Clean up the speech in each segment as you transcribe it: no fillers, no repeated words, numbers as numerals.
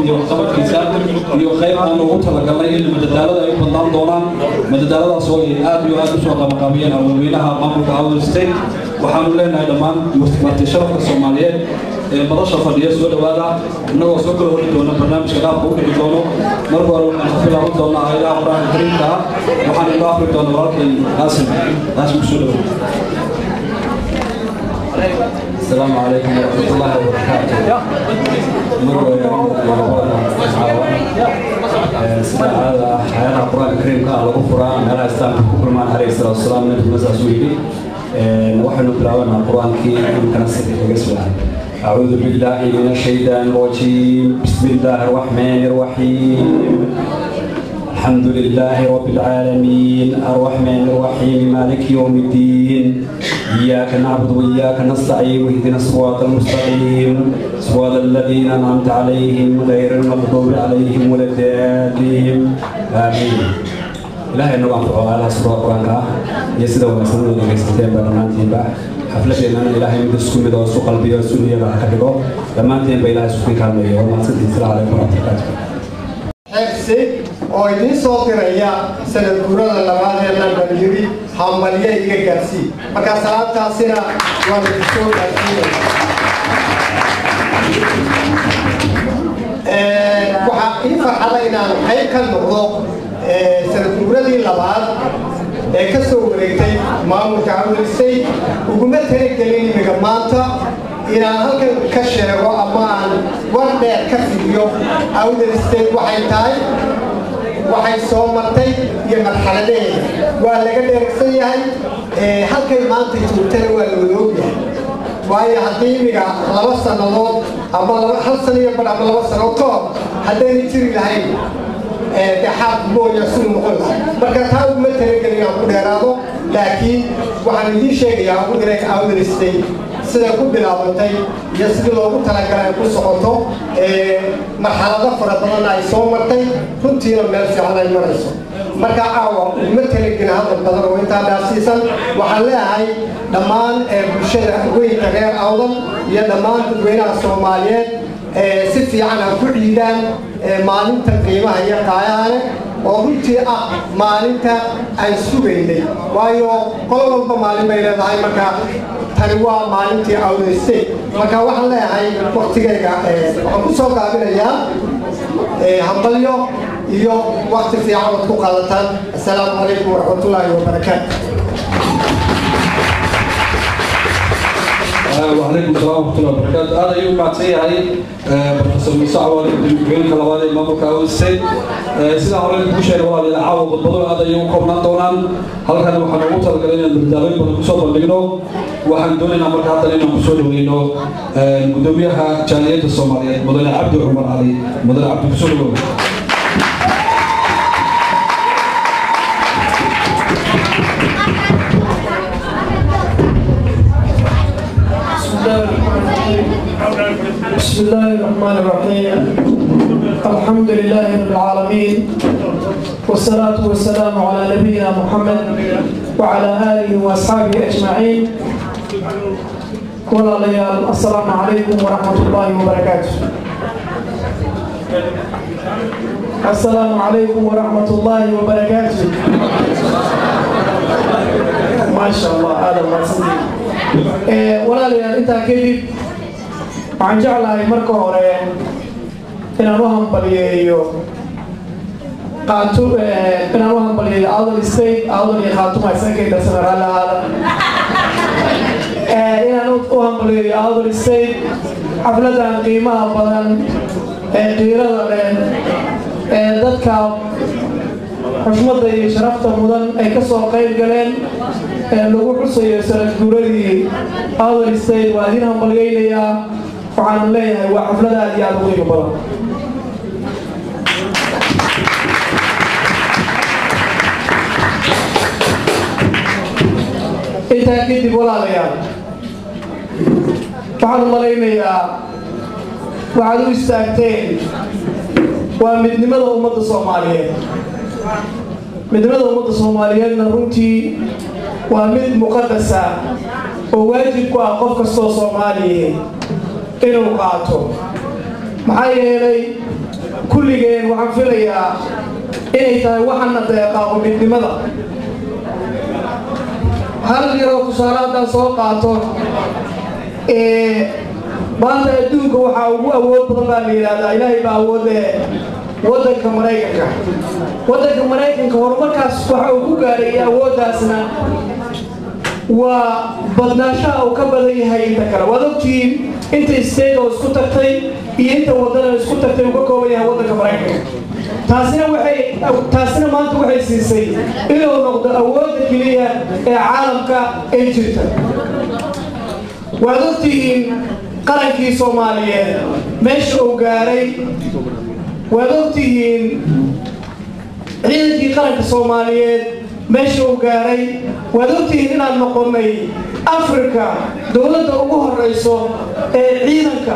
Iyo waxqabadkiisa iyo qayb aan ugu talagalnay in madadaalada ay u badnaan doonaan, madadaaladaas oo ay aad iyo aad usoo qabanqaabiyeen haweenweynaha maamulka Awdal State. Waxaanu leenahay dhammaan marti sharafka Soomaaliyeed ee madasha fadhiya, soo dhowaada. Innagoo soo kala hori doona barnaamijka qaabka u dhici doono, marka hore waxaan ku bilaaban doonaa aayadaha Qur-aanka Kariimka ah. Waxaan inoo akhri doona walaalkay Qaasim. Qaasim, kusoo dhowaada. السلام عليكم ورحمة الله وبركاته. Sida caadada ah, aayadaha Qur-aanka Kariimka ah lagu furaa meelaha Islaamka ku kulmaan, calayhi salaatu wasalaam, Nabigu saas uu yidhi. Waxaynu bilaabanaa qur-aankii imkana si kaga sugan. أعوذ بالله من الشيطان الرجيم، بسم الله الرحمن الرحيم، الحمد لله رب العالمين، الرحمن الرحيم، مالك يوم الدين، إياك نعبد وإياك نستعين، اهدنا الصراط المستقيم، صراط الذين أنعمت عليهم، غير المغضوب عليهم ولا الضالين، آمين. Ilaahay nagu anfaco aalaha surada qur-aanka ah iyo sida wanaagsan u dhegaysateen ba dhammaantiinba. Xafladeennana Ilaahay mid isku mid oo isu qalbiyo isu niyada ha ka dhigo. Dhammaantiin ba Ilaahay isku kaalmeeyo. Waa mahadsantihiin. Salaam calaykum waraxmatullahi wabarakaatu. Xebsi oo idiin soo diraya sanad guurada labaad ee London yiri hambalyo iga gaarsii. Marka salaamtaasina waa idin soo gaarsiinaya. Waxaa ii farxada inaan qayb ka noqdo sanad guuradii labaad ee ka soo wareegtay maamulka Awdal State. Uguma talagelin imiga maanta inaan halkan ka sheego ama aan war dheer ka fidiyo Awdal State waxay tahay, waxay soo martay iyo marxaladaheeda. Waa laga dheersan yahay halkay maanta joogtana, waa la wada ogyahay, waayo haddii imiga 2 sannadood Ama 1 sano iyo badh ama 2 sano ka hor haddayna jiri lahayn, dee xaalku mooya siduu noqon lahaa. Marka taa uguma talagelin inaan ku dheeraado, laakiin waxaan idiin sheegayaa ugu inay Awdal State siday ku bilaabantay iyo sidii loogu talagalay ay ku socoto, marxalado fara badanna ay soo martay, runtiina meel fiican ay marayso. Marka caawa uguma talagelin hadal badan oo intaa dhaafsiisan. Waxaan leeyahay dhammaan bulshada weynka reer Awdal iyo dhammaan dadweynaha Soomaaliyeed, si fiican ha ku ciidaan maalinta qiimaha iyo qaayaha leh, oo runtii ah maalinta aan sugaynay, waayo qolo walba maalin bay leedahay. Marka tani waa maalintii Awdal State. Marka waxaan leeyahay waktigayga waxaan ku soo gaabinayaa hambalyo iyo wakti fiican ood ku qaadataan. Assalaamu calaykum waraxmatullaahi wabarakaatu. وعليكم السلام ورحمة الله وبركاته. هذا يوم بعد سيهاي بروفيسور موسى عوالي gudoomiyaha labaad ee maamulka Awdal State. Sida hore ku sheegay walaalayaal, caawa khudbado aad ayay u koobnaan doonaan. Halkan waxaan ugu talagalay inaan madadaalooyin badan kusoo bandhigno. Waxaan doonaynaa marka haddan inaan kusoo dhaweyno gudoomiyaha jaaliyadda Soomaaliyeed, Mudane Cabdi Cumar Cali. Mudane Cabdi, kusoo dhawow. بسم الله الرحمن الرحيم. الحمد لله رب العالمين، والصلاة والسلام على نبينا محمد وعلى آله وأصحابه أجمعين. Walaalayaal, السلام عليكم ورحمة الله وبركاته. السلام عليكم ورحمة الله وبركاته. ما شاء الله، هذا ما walaalayaal, intaa kadib waxaan jeclahay marka hore inaan u hambaliyeeyo qaatu inaan u hambaliyeeyo Awdal State. Awdal iyo Khaatuma isankay darsana, raalli ahaada. Inaan u hambaliyeeyo Awdal State xafladan qiimaha badan ee qiirada leh ee dadka xushmadda iyo sharafta mudan ay ka soo qayb galeen ee lagu xusayo sanad guuradii Awdal State. Waa idin hambalyeynayaa, waxaan leeyahay waa xaflad aad iyo aad u qiimo badan. Intaa kadib walaalayaal, waxaan u malaynayaa waxaad u istaagteen waa midnimada ummadda Soomaaliyeed. Midnimada ummadda Soomaaliyeedna runtii waa mid muqadasa oo waajib ku ah qof kastoo Soomaaliye inuu qaato, maxaa yeelay kulligeen waxaan filayaa inay tahay waxana deeqaa oo midnimada. Hal yaroo tusaale haddaan soo qaato, maanta adduunka waxaa ugu awood badan baa la yidhahdaa, Ilaahay baa awoodee, waddanka Maraykanka. Waddanka Maraykanka horumarkaas waxa uu ku gaaray awooddaasna waa badnaanshaha uu ka badan yahay inta kale. Waad ogtihiin inta state oo isku tagtay iyo inta waddan oo isku tagtay uu ka kooban yahay waddanka Maraykanka. Taasina maanta waxay siisay inuu noqdo awoodda keliya ee caalamka ee jirta. Waad ogtihiin qarankii Soomaaliyeed meesha uu gaaray. Waad ogtihiin ciidankii qaranka Soomaaliyeed meesha uu gaaray. Waad ogtihiin inaan noqonnay Afrika dowladda ugu horeyso ee ciidanka,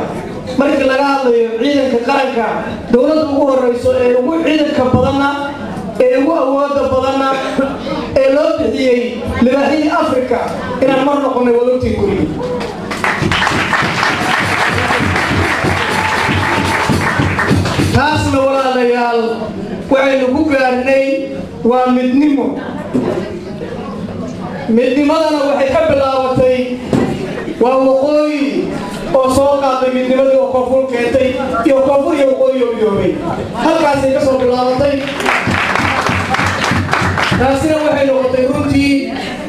markii laga hadlayo ciidanka qaranka, dowladda ugu horeyso ee ugu ciidanka badanna ee ugu awooda badanna ee loo bixiyey libaaxyadii Afrika inaan mar noqonnay. Waad ogtihiin kulligii. Taasna walaalayaal waxaynu ku gaarnay waa midnimo. Midnimadana waxay ka bilaabatay waa waqooyi oo soo qaaday midnimadii oo koonfur keentay, iyo koonfur iyo waqooyi oo midoobay, halkaasay ka soo bilaabatay. Taasina waxay noqotay runtii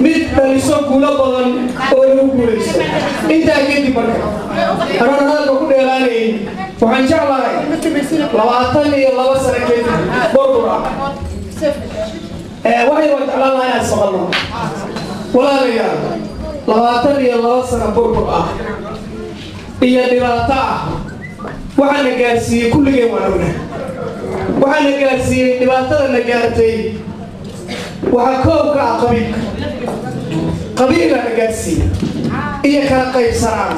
mid dhaliso guulo badan oo lagu guulaysto. Intaa kadib, marka anoon hadalka ku dheeraanayn, waxaan jeclahay 22 sano kadib burbur ah waxay waa jeclaan lahaa inaan ismaqalno. Walaalayaal, 22 sano burbur ah iyo dhibaato ah Waxaa na gaarsiiyey kulligeen waan ognahay. Waxaa na gaarsiiyey dhibaatada na gaartay waxaa koobka ah qabiilka. Qabiilaa na gaarsiiyey iyo kala qaybsanaan,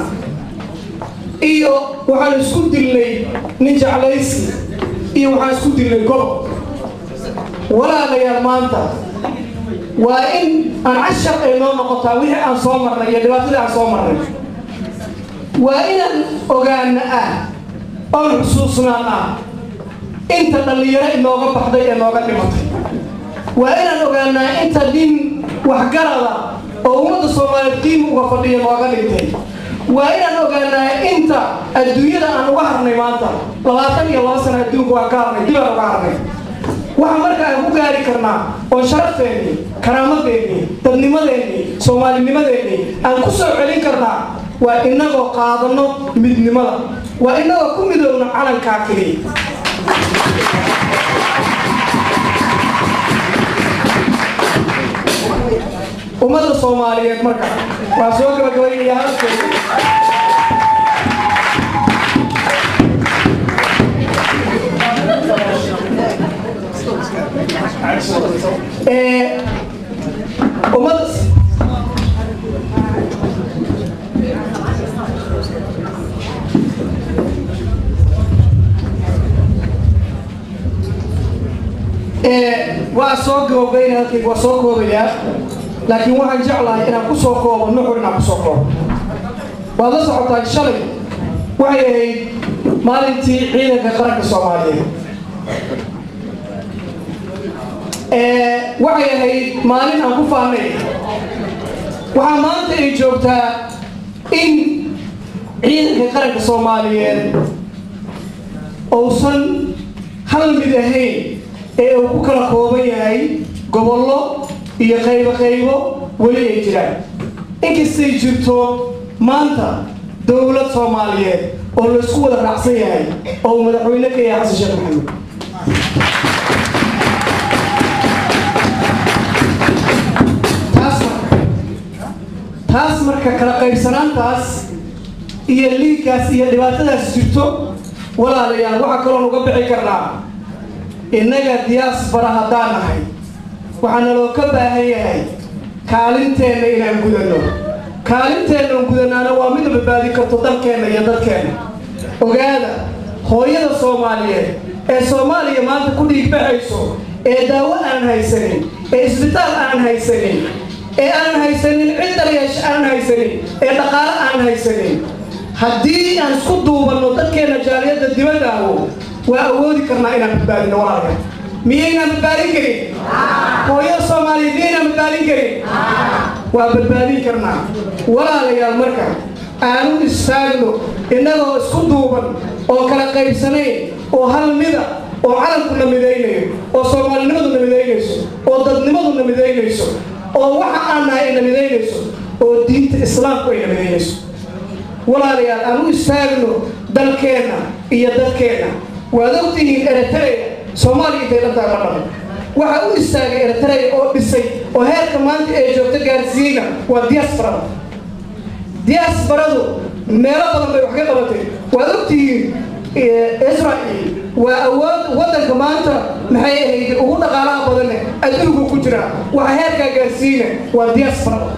iyo waxaan isku dilnay nin jeclaysi, iyo waxaan isku dilnay gobob. Walaalayaal, maanta waa in aan cashar ay noo noqotaa wixii aan soo marnay iyo dhibaatadii aan soo marnay. Waa inaan ogaana ah oon xusuusnaan ah inta dhallinyaro inooga baxday ee nooga dhimatay. Waa inaan ogaanaa inta nin waxgarada oo ummadda Soomaaliyeed qiimi uga fadhiya nooga dhintay. Waa inaan ogaanaa inta adduunyada aan uga harnay. Maanta 22 sano adduunka waan ka harnay, dib aan uga harnay. Waxa marka aan ku gaari karnaa oo sharafteenii, karaamadeenii, dadnimadeenii, soomaalinimadeenii aan ku soo celin karnaa waa inagoo qaadano midnimada, waa inagoo ku midoobno calankaa keliya. Ummadda Soomaaliyeed marka waa soo gabagabaynaya hadalkeeda. Ummadda waa soo gabagabaynaya hadalkayga, waa soo koobayaa, laakiin waxaan jeclahay inaan ku soo koobo nuxur, inaan ku soo koobo. Waad la socotaan, shalay waxay ahayd maalintii ciidanka qaranka Soomaaliyeed. Waxay ahayd maalin aan ku faanay. Waxaa maanta ay joogtaa in ciidanka qaranka Soomaaliyeed uusan hal mid ahayn ee uu ku kala kooban yahay gobollo iyo qaybo qaybo weli ay jiraan, inkastay jirto maanta dowlad Soomaaliyeed oo laysku wada raacsan yahay oo uu madaxweyne ka yahay Xasan Sheekh Maxamuud. Taas marka kala qaybsanaantaas iyo liigkaas iyo dhibaatadaas jirto, walaalayaal, waxaa kaloon uga bixi karnaa innaga diaspora haddaan nahay waxaa naloo ka baahan yahay kaalinteenna inaan gudanno. Kaalinteennan gudanaana waa mid badbaadin karto dalkeenna iyo dadkeenna. Ogaada, hooyada Soomaaliyeed ee Soomaaliya maanta ku dhiigbaxayso, ee daawo aan haysanin, ee isbitaal aan haysanin, ee aan haysanin cid daryeesha aan haysanin, ee dhaqaale aan haysanin, haddii aan isku duubanno dadkeenna jaaliyadda dibadda aho, waa awoodi karnaa inaan badbaadino. Walaalka, miyaynaan badbaadin karin? Hooyada Soomaaliyeed miyaynaan badbaadin karin? Waa badbaadin karnaa, walaalayaal. Marka aanu istaagno innagoo isku duuban oo kala qaybsanayn oo hal mida oo calankuna midaynayo, oo soomaalinimaduna midaynayso, oo dadnimaduna midaynayso, oo waxa aan nahay ayna midaynayso, oo diinta islaamku ayna midaynayso. Walaalayaal, aan u istaagno dalkeenna iyo dadkeenna. Waad ogtihiin Eritrea Soomaaliya intay dhantahay ma dhamo. Waxa u istaagay Eritrea oo dhisay oo heerka maanta ee joogto gaarsiiyeyna waa diasporada. Diasporadu meelo badan bay wax ka qabatay. Waad ogtihiin Israel waa awood waddanka maanta maxay ahayd ugu dhaqaalaha badanne adduunku ku jira. Waxa heerkaa gaarsiiyeyna waa diasporada.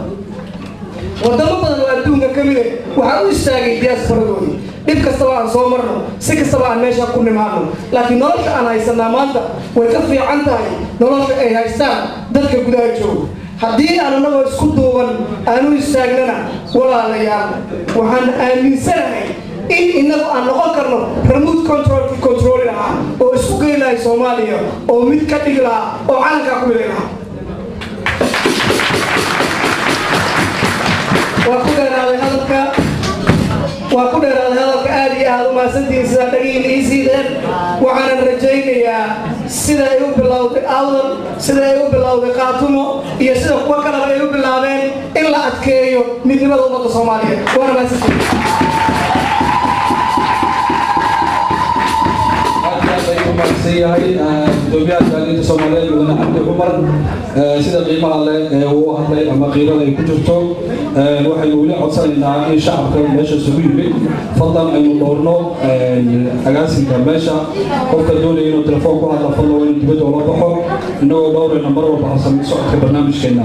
Wadamo badan oo adduunka ka mid waxaa u istaagay diasporadoodii. Dhib kastaba aan soo marno, si kastaba aan meesha ku nimaano, laakiin nolosha aan haysanaa maanta way ka fiican tahay nolosha ay haystaan dadka gudaha jooga. Haddii aan anagoo isku duuban aan u istaagnana, walaalayaal, waxaan aaminsanahay in inagu aan noqon karno remote controlkii controli lahaa oo isku geyn lahay Soomaaliya oo mid ka dhigi lahaa oo calankaa ku miday lahaa. Waa ku dheeraaday hadalka, waa ku dheeraaday hadalka. Aad iyo aad umahadsantihiin sidaa dhagihiina ii siideen. Waxaanan rajaynayaa sida ay u bilowday Awdal, sida ay u bilowday Qaatumo iyo sida kuwa kaleba ay u bilaabeen in la adkeeyo midnimada ummadda Soomaaliyeed. Waana mahadsantihiin. Aad iyo aad ayuu Mahadsan yahay gudoomiyaha jaaliyadda Soomaaliyeed, Mudane Cabdi Cumar, sida qiimaha leh ee uu hadlay ama qiirada ay ku jirto. Waxaynu weli codsanaynaa in shacabka meesha isugu yimid fadlan aynu dhowrno agaasinka meesha. Qofka doonaya inuu telefoon ku hadla, fadlan waa inuu dibadda ula baxo, innagoo dhowrayna mar walba habsami socodka barnaamijkeena.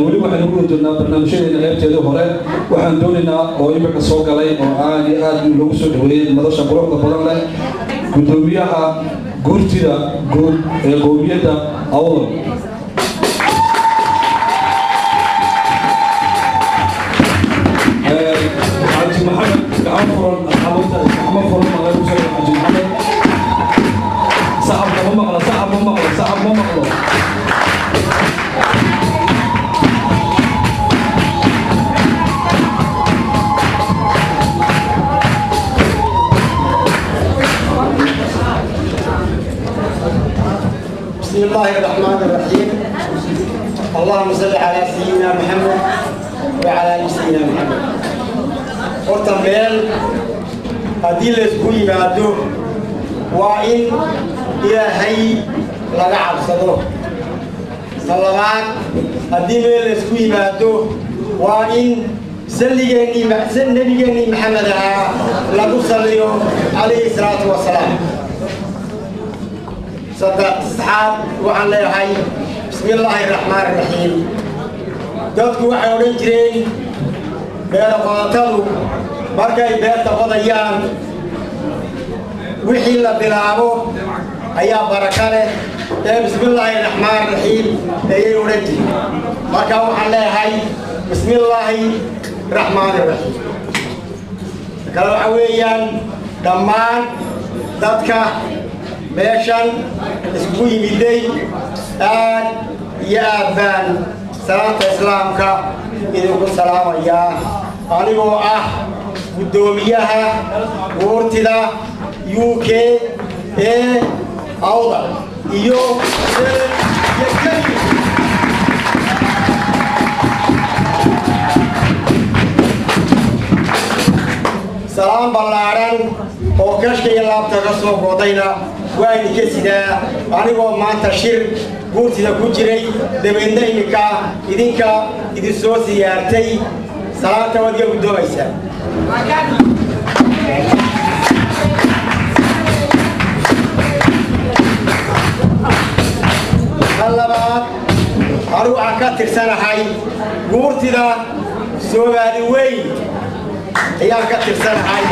Weli waxaynu ku jirnaa barnaamijyadeena qaybteedii hore. Waxaan doonaynaa oo imika soo galay oo aad iyo aad loogu soo dhaweeyey madasha quruxda badan leh, gudoomiyaha guurtida guud ee qowmiyadda Awdal, Xaaji Maxamed. Gacmo furan, asxaabta, gacmo furan baa lagu soo. Xaaji Maxamed, sacabka ma maqlo, sacab ma maqlo, sacab ma maqlo. بسم الله الرحمن الرحيم. اللهم صل على سيدنا محمد وعلى ال سيدنا محمد. Horta meel haddii la isku yimaado waa in Ilaahay laga cabsado. Ta labaad, haddii meel la isku yimaado waa in salligeennii, nebigeennii Maxamed ahaa lagu salliyo, calayhi salaatu wasalaam. Saddexaad, waxaan leeyahay bismi illaahi raxmaan raxiim. Dadku waxay odhan jireen beera qodatadu markay beerta qodayaan, wixii la bilaabo ayaa baraka leh ee bismi illaahi raxmaan raxiim ayay odhan jireen. Marka waxaan leeyahay bismi illaahi raxmaan raxiim. Kale waxa weeyaan dhammaan dadka meeshan iskugu yimiday aad iyo aad baan salaanta islaamka idinku salaamayaa, anigoo ah guddoomiyaha guurtida UK ee Awdal iyo Kenya. Salaam ballaadhan oo kashka iyo laabta ka soo goodayna waa idinka sidaa, anigoo maanta shir guurtida ku jiray, dabeedna iminka idinka idin soo siyaartay. Salaanta waad iga guddoomaysaa. Tan labaad, anigu waxaan ka tirsanahay guurtida Soomaali weyn ayaan ka tirsanahay.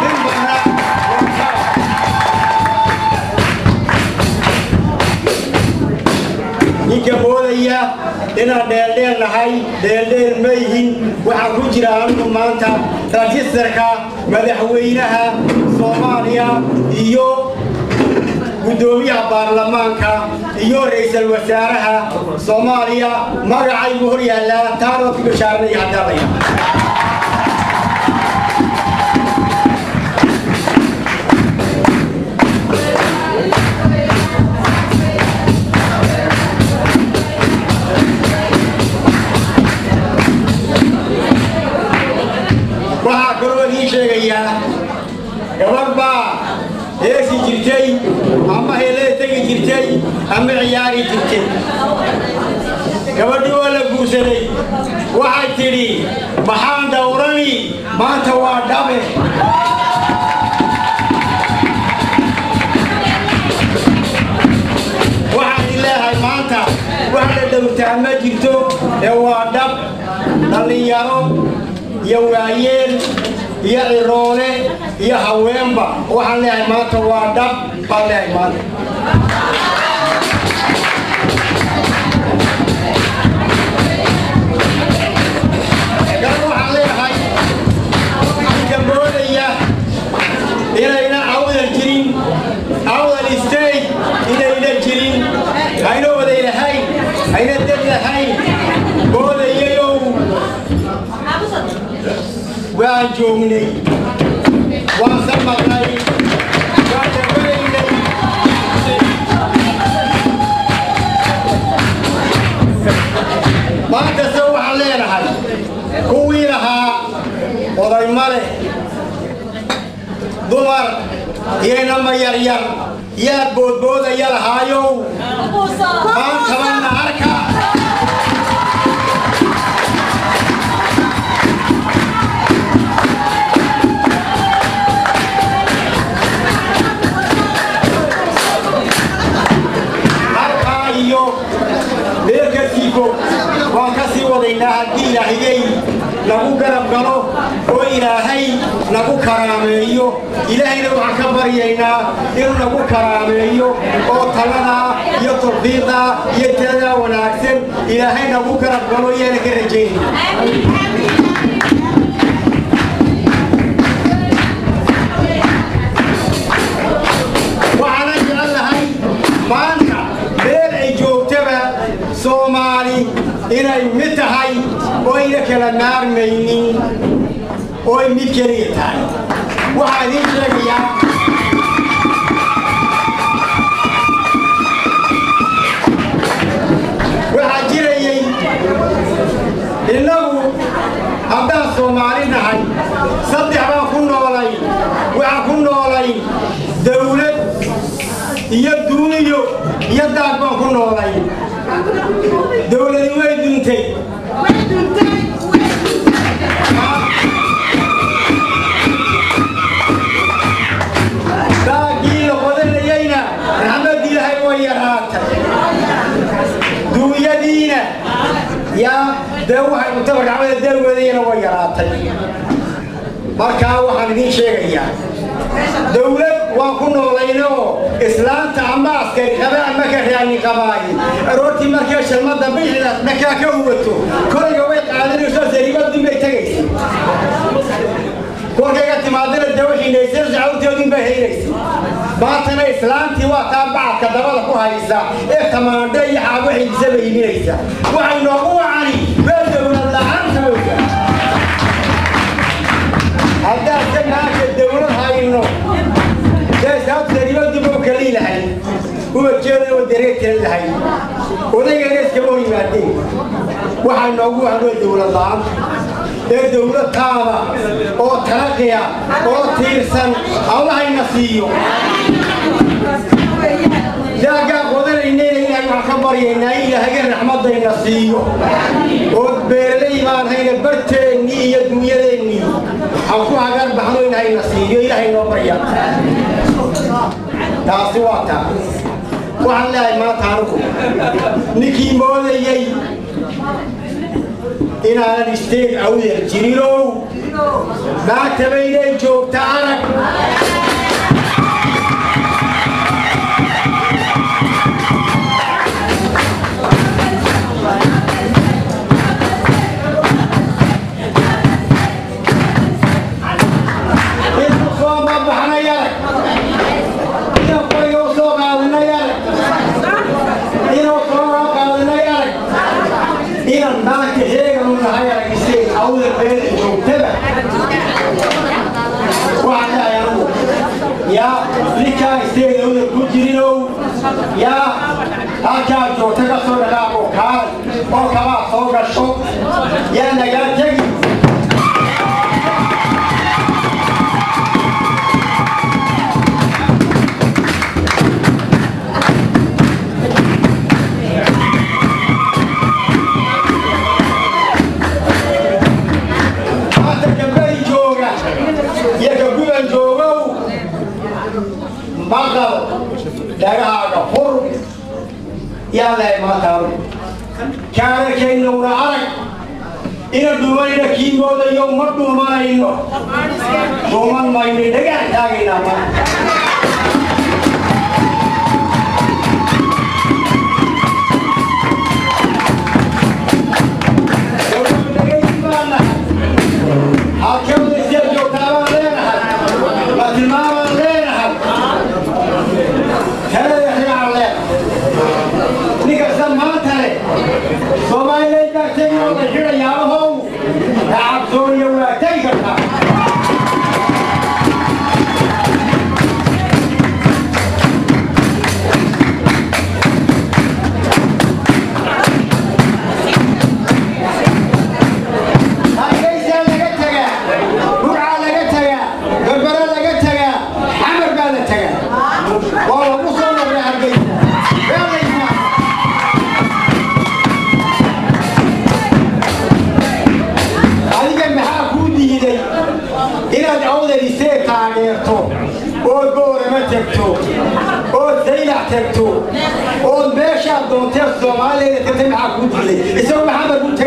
Nin marna ninka moodaya inaan dheeldheel nahay, dheeldheel ma yihin. Waxaan ku jira anigu maanta rajistarka madaxweynaha Soomaaliya iyo guddoomiyaha baarlamaanka iyo ra'iisul wasaaraha Soomaaliya, magacaygu hor yaallaa. Taana waad ku bashaaranaya haddaan. Waxaa kaloo idiin sheegayaa, gabadh baa heesi jirtay ama heelada tegi jirtay ama ciyaari jirtay. Gabadhii waa la guursaday. Waxay tidhi, "Maxaan dhowrani maanta waa dhabe." Waxaan idin leeyahay maanta wax la dhowrtaa ma jirto ee waa dhab. Dhallinyaro iyo waayeel iyo ciroole iyo haweenba waxaan leeyahay maanta waa dhab baan leeyahay maanta. Kan waxaan leeyahay, ninka moodaya inayna Awdal jirin, Awdal State inayna jirin, ayna oday lahayn, ayna dad lahayn moodayayow, waan joognay, waan sa maqnay, waan dabaraynay. Maantase waxaan leenahay kuwii lahaa oday male, dumar iyo inama yaryar Yaa boodboodaya lahaayow maantabana arka. Halkaa iyo meel ka sii fog waan ka sii wadaynaa haddii Ilaahigay nagu garab galo oo Ilaahay nagu karaameeyo. Ilaahayna waxaan ka baryaynaa inuu nagu karaameeyo oo taladaa iyo tawfiiqdaa iyo taladaa wanaagsan Ilaahay nagu garab galo iyaana ka rajaynayna. Waxaana jecel lahay maanta meel ay joogtaba Soomaali inay mid tahay oo ayna kala maarmaynin oo ay mid keliya tahay. Waxaa idiin sheegayaa, waxaa jirayay innagu haddaan Soomaali nahay saddex baan ku noolay. Waxaan ku noolay dawlad iyo duuniyo iyo daag baan ku noolay. Dawladi way duntay. Daagii la qodanayayna raxmadii Ilaahay way yaraatay. Duunyadiina yaa dee waxay cuntada raxmada dalwadayana way yaraatay. Markaa waxaan idiin sheegayaa, dawlad waan ku noolaynoo islaanta ama askari qaba ama ka raani qabaay aroortii markay shalmada bixdaas dhakaa ka huwato kolayga way qaadanayso, sariibadun bay tegaysa. Kolkayga timaadana dee waxay naysanaysa carruurteedun bay haynaysa. Maantana islaantii waa taa bacadka dabada ku haysa ee tamaandho iyo xaabo xijisa bay iibinaysa. Waxay noogu wacani waa dawlad la'aanta weysa. Haddaan ka maanta dawlad hayno dee saab sariibadu buu kali lahay, ubadkeedana waa daree tiran lahay, odaygana iskama hor yimaadeen. Waxaa noogu wacan waa dawlad la'aan ee dawlad taaba oo taraqiya oo tiirsan Allahayna siiyo. Daagaa qodanaynayna Ilaahay waxaan ka baryaynaa in Ilaahaga raxmadayna siiyo oo beeraley baan hayna barteennii iyo dunyadeennii aan ku hagar baxno Ilaahayna siiyo. Ilaahay noo barya. Taasi waa taa. Waxaan leeyahay maanta anigu ninkii moodayey inaanan isteeg Awdal jirinow maanta baynay joogta arag. Intu soo babaxnay arag, inaan qoriga u soo qaadanay arag, inuu soo qaadanay arag, inaan maanta heegan u nahay arag isteeg Awdal meel joogtaba. Waxaan leeyahay anigu yaa ninkaa isteeg Awdal ku jirinow yaa halkaa joogta ka soo dhaqaaqo kaalay oo kabaa soo gasho yaa nagaa tegi. Maanta gabadhi jooga iyo ka guban joogow maqal, dhagahaaga fur yaa lehay. Maanta anigu kaararkaynowna arag ina dhuumanayna kii moodayo ma dhuumanayno, dhuuman mayno, dhagaan taagaynaa maanta. Halkee isee joogtaa baan leenahay, la tilmaamaan leenahay, talada xigaan leenahay. Nin kasta maanta leh Soomaalileed baa tegi oo la xidhayaabahow tacabsooniya waa tegi kartaa. Ood meeshaad doontee Soomaaliya tagtay, maxaa kuu diiday? Isagu maxamed buu tegay.